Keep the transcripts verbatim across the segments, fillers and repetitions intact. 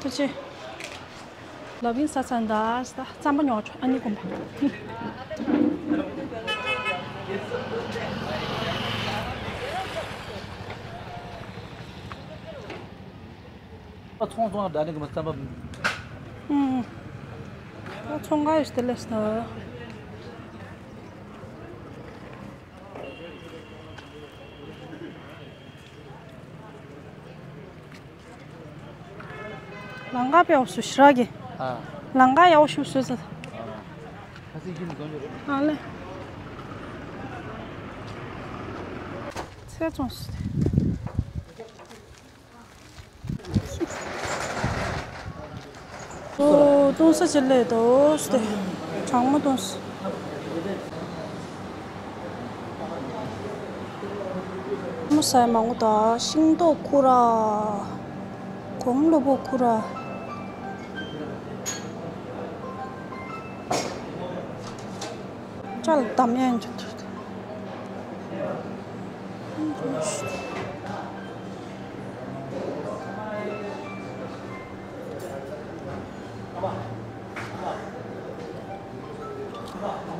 ཐུགས་རྗེ་ཆེ། ལབ་ཡིན་ས་ཚ་འདའ་ས་རྩམ་པ་ཉོ་ཆོག་ཨ་ནི་གོམ་པ། ཚོང་ཚོང་ལ་འདྲ་ནི་གི་མི་རྩམ་པ། ཨུམ། ཚོང་ག་ཡོད་དེ་ལས་ད། ལང་ཀ་པའི་འོག་སུ་ཞི་ར་གི། ཨ། ལང་ཀ་ཡའོ་ཤུ་སུ་ཟ། ཨ་ལེ། ཚེ་ཙོང་སུ། ཨོ། ཏུང་ས་ཅི་ལེ་དོ་སྟེ། གྲང་མོ་ཏུང་ས། མོ་སའི་མང་པོ་དང་ཤིང་ཏོག་ཁུ་ར། གོང་ལོ་པོ་ཁུ་ར། ཅལ་དམ་ཡན་ཅུ་ཐུར།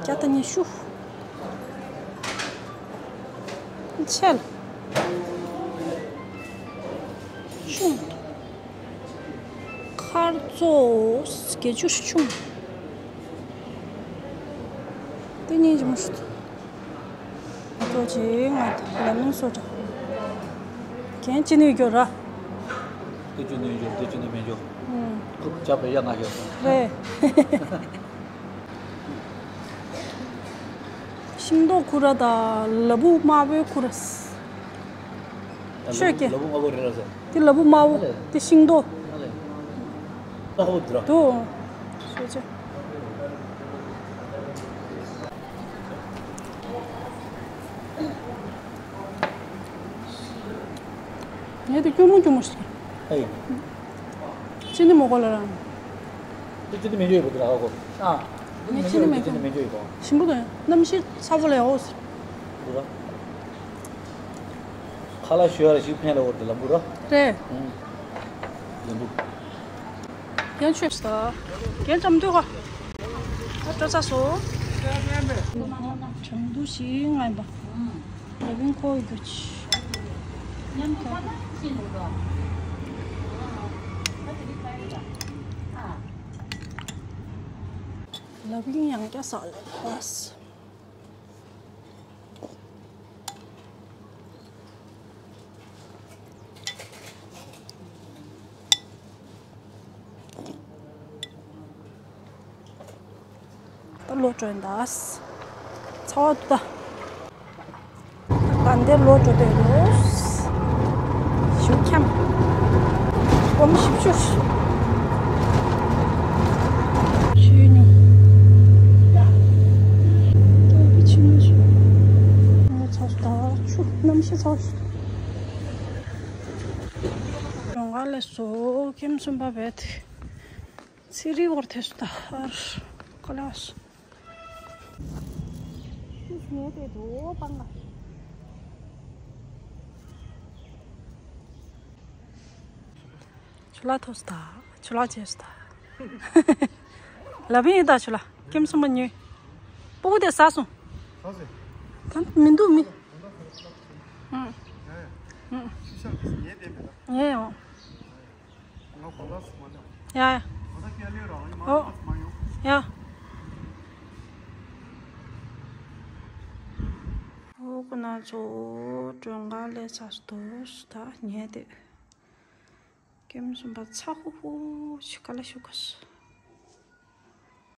ཀྱ་ཏ་ཉི་ཤུ། ཆལ། ཤུང་། ཁར་ཙོ་བརྒྱད་ཅུ་ཆུང་། དེ་ཉིན་གྱི་མུ་ཤུ། ཙོ་ཅི་ང་ལེ་མོན་སོ་ཌ། གན་ཅི་ནུས་རྒྱོ་ར། དེ་ཅི་ནུས་རྒྱོ་དེ་ཅི་ནུས་མེད་རྒྱོ། ཁུག་ཅག་པའི་ཡ་ང་རྒྱོ། རེད། ཤིང་ཏོག་ཁུ་ར་དང་ལ་ཕུག་དམར་པོའི་ཁུ་ར། ཤོད་ཀྱི། ལ་ཕུག་དམར་པོ་རེད་ར་ཟེར། དེ་ལ་ཕུག་དམར་པོ། དེ་ཤིང་ཏོག་ལ་ཕུག་དུ་ར། དུ། ཤོད་ཀྱི། ངས་དེ་སྐྱུར་མོ་སྐྱུར་མོ་ཞིག་ཨེ། ཅི་ནི་མོ་གོ་ལ་རང་། དེ་ཅི་ནི་མེད་རྒྱུ་ཡོད་པ་དེ་ར་ཧ་གོ། ཨ། ངས་ཅི་ནི་མེད་ཅི་ནི་མེད་རྒྱུ་ཡོད་པ། ཞིམ་པོ་དང་གནམ་གཤིས་ཚ་པོ་ལས་འོ། འདུག་ར། ཁ་ལག་ཞུ་ཡ་ར་ཞིག་ཕན་ལ་འོ་དེ་ལ་འབུ་ར། རེད། ཨུམ། ལ་འབུ། ཡང་ཆོས་སུ་ད། རྒན་ལྕམ་འདུག་ག་ཨ་སྤྲོ་ཚ་སོ། གྲང་འདུག་ཞིག་ངན་པ། ལ་བིང་ཁོ་ཡི་གུ་ཆི། ཉམས་ཐག་ལ་བིང་ཡང་སྐྱ་ས་ལ་བས། ད་ལོ་བྲོས་འདའ། ཚ་བ་འདུག་ད། ད་འདིར་ལོ་བྲོས་དེ་རུ། ཞུ་འཁྱམ། སྒོར་མོ་བཞི་བཅུ། ཆུ་ཉུང་། ཏོག་པི་ཆུ་ཉུང་ཞུ། ང་ཚོ་ད་ཆུ་གནམ་གཤིས་ཚ་བ་ཞུ། རོང་ཁ་ལས་སོ་ཁྱིམ་གསུམ་པ་བེད། ཚེ་རིང་བར་ཐེ་སུ་ད་ཨར་ཀ་ལ་སུ། ངས་དེ་དུ་སྤང་ག་ཆུ་ལ་ཐོ་སུ་ད་ཆུ་ལ་ཆེ་སུ་ད། ལ་བིང་ཡིན་ད་ཆུ་ལ་ཁྱིམ་གསུམ་པ་ཉོས། སྤུ་གུ་དེ་ཟ་སོང་། ད་མི་འདུག་མི། ཨུ། ཨུ། ངས་ཡོང་། ཡ་ཡ། ཨོ། ཡ། ཨོ་ཁོ་ན་ཚོ་གྲོན་ཁང་ལས་ཚ་སྟོ་ད་ཉལ་དེ། ཀེམ་གསུམ་པ་ཚ་ཧུ་ཧུ་ཞིག་ག་ལ་ཤུ་ག་སུ།